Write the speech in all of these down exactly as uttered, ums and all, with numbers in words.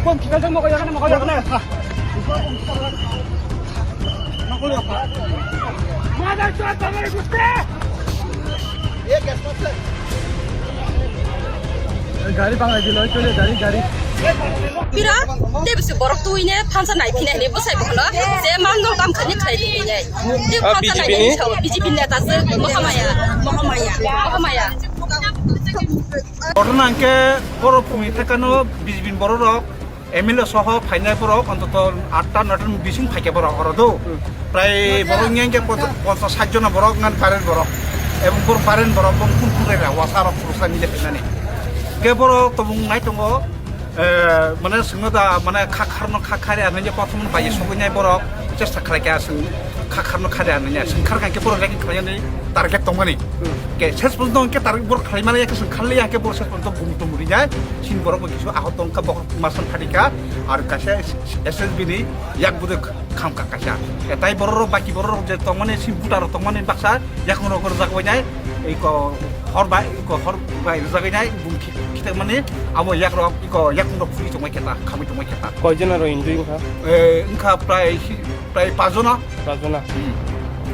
Gari bangai dilo, chole gari, gari. Pira, tebisi borok tuine thansa nai phina hini bwsai bokhno, je man no kam khani khlai di nai. Te Ah, thansa nai B J P ni? Sao, B J P neta se, Mohamaya, Mohamaya, Mohamaya. Ghotona hwnkhe borok phungni thakano B J P ni borok rok, M L A soho phainai borok, ontoto atta noita ni bising phaikhe borok oro do. Hmm. Prai borok ngen khe poncha-, ponchas sait jona borok ngan parent borok. Ebong borok parent borok, bong phun phun rera, wasa rok, purusa mile phainani. Khe borok tobong nai tongo, eh, mane swngno da, mane kha kharno kha khari anai je prothom bai sogwi nai borok, chesta khlai kha swng kha kharno khari anai, swng khar kha khe borok rek khlai nai target tongmani. Hmm. Khe ses pon dong khe target borok khlai mani khe swng kharli ya khe borok ses pon to bum tum ri nai, sin borok bo kisu ahot tong kha borok masan phadi kha, ar kaisa S S B ni yak buduk kham kha kaisa. Khe tai borok rok baki borok rok je tongmani sin buta rok tongmani baksa yakung rok rok jak bai nai, iko hor bai, iko hor bai rwjagwi nai, bum khi-, khitek mani abo yak rok, iko yakung rok phuri tongmai khe ta, khamwi tongmai khe ta. Koi jona rok injui wngkha? Eh, wngkha prai si-, prai pajona. Pajona. Hmm.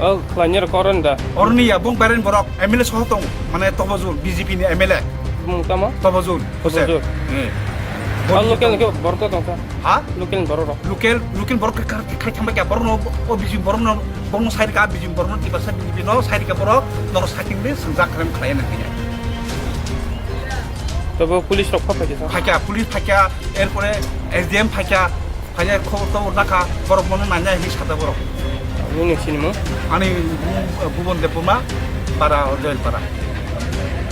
O khlainai rok koron da? Oroni ya, bong beren borok, M L A soho tong, mane Tobojul, B J P ni M L A. Bumung tamo? Tobojul. Tobojul. Eh. O local ke borok tong kha? Ha? Local borok rok. Local, local borok khe khai thangbai kha, borok no, o B J P borok no, borok no side ka, B J P borok no, tiba sa B J P no side ka borok, noro saking de, sengjak khlai khlai na kaya. Tobo police rok pha phaikha? Phaikha, police phaikha, erpore S D M phaikha, phaikha khobor tobor nakha, borok mono nanya hini sada borok. Nini sinimo? Ani bu-, Bubon Debbarma, para Joel para.